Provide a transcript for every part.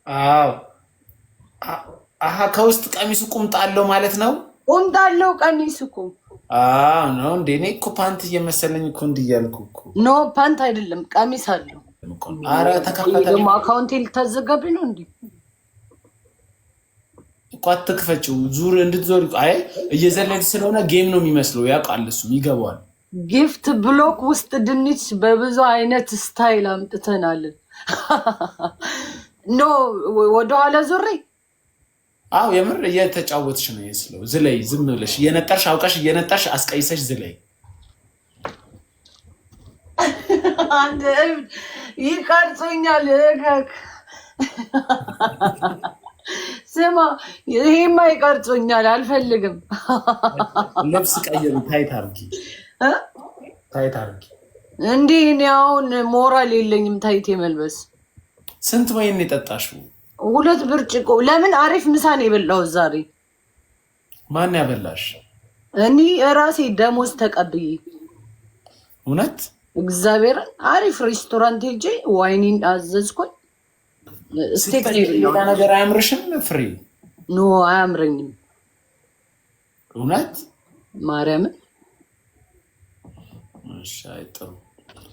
አዎ፣ አሀ፣ ከውስጥ ቀሚሱ ቁምጣ አለው ማለት ነው። ቁምጣ አለው ቀሚሱ እኮ። አዎ ነው እንዴ? እኔ እኮ ፓንት እየመሰለኝ እኮ እንዲህ እያልኩ እኮ። No፣ ፓንት አይደለም፣ ቀሚስ አለው። አረ ተከፈተ። ደግሞ account ኤ ልታዘጋብኝ ነው እንዴ? እኮ አትክፈችው፣ ዙር እንድትዞር። አይ፣ እየዘለች ስለሆነ game ነው የሚመስለው። ያውቃል፣ እሱም ይገባዋል። Gift block ውስጥ ድንች በብዙ አይነት style አምጥተናል። No፣ ወደኋላ ዞሬ። አዎ፣ የምር እየተጫወትሽ ነው የስለው። ዝለይ፣ ዝም ብለሽ እየነጠርሽ፣ አውቀሽ እየነጠርሽ አስቀይሰሽ ዝለይ። አንድ እብድ ይቀርጹኛል። ስማ፣ ይሄማ ይቀርጹኛል፣ አልፈልግም። ልብስ ቀይሩ፣ tight አርጊ፣ tight አርጊ። እንዲህ እኔ አሁን ሞራል የለኝም tight የመልበስ። ስንት ወይን የጠጣሽው? 2 ብርጭቆ። ለምን፣ አሪፍ ምሳ ነው የበላሁት ዛሬ። ማን ያበላሽ? እኔ ራሴ ደሞዝ ተቀብዬ። እውነት? እግዚአብሔርን፣ አሪፍ ሬስቶራንት ሄጄ ዋይኒን አዘዝኩኝ። Steak ነው ሌላ የበላሁት። ነገር አያምርሽም ፍሬ? No፣ አያምረኝም። እውነት? ማርያምን። እሺ፣ አይ ጥሩ።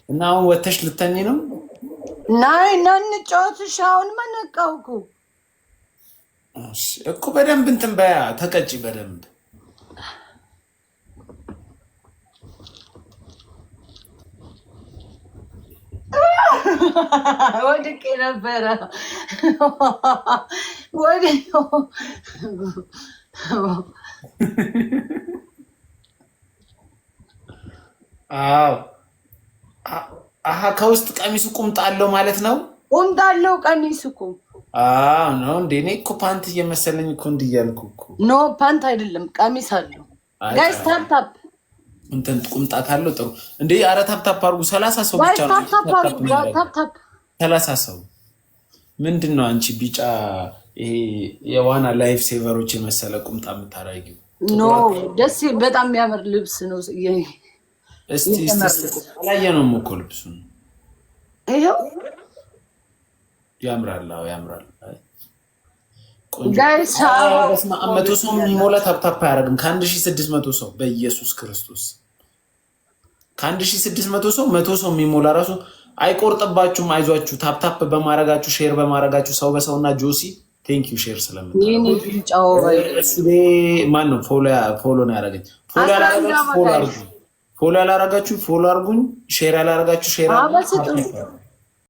እና አሁን ወተሽ ልተኝ ነው? ናይ እና እንጫወት። እሺ፣ አሁን መነቃው እኮ። እሺ እኮ፣ በደንብ እንትን በያ፣ ተቀጪ በደንብ። ወድቄ ነበረ። ወደ አዎ፣ አሀ፣ ከውስጥ ቀሚሱ ቁምጣ አለው ማለት ነው። ቁምጣ አለው ቀሚሱ እኮ። አዎ ነው እንዴ? እኔ እኮ ፓንት እየመሰለኝ እኮ እንዲህ እያልኩ እኮ። No፣ ፓንት አይደለም፣ ቀሚስ አለው። Guys፣ tap tap። እንትን ቁምጣ ካለው ጥሩ እንዴ። አረ tap tap አድርጉ። 30 ሰው ብቻ ነው። Tap tap አድርጉ። Tap tap። 30 ሰው። ምንድን ነው አንቺ ቢጫ ይሄ የዋና life saver ኦች የመሰለ ቁምጣ የምታደርጊው? No፣ ደስ በጣም የሚያምር ልብስ ነው። እስቲ እስቲ፣ አላየነውም እኮ ልብሱን። ይኸው። ያምራል። አዎ ያምራል። Guys። በስመ አብ፣ 100 ሰው የሚሞላ tap tap አያደርግም። ከ1600 ሰው፣ በኢየሱስ ክርስቶስ፣ ከ1600 ሰው 100 ሰው የሚሞላ ራሱ አይቆርጥባችሁም። አይዟችሁ፣ tap tap በማድረጋችሁ፣ share በማድረጋችሁ፣ ሰው በሰው እና ጆሲ thank you share ስለምታደርጉ። ማን ነው follow ነው ያደረገኝ? Follow ያላረጋችሁ follow አድርጉ። Follow ያላረጋችሁ follow አድርጉኝ። Share ያላረጋችሁ share አድርጉ።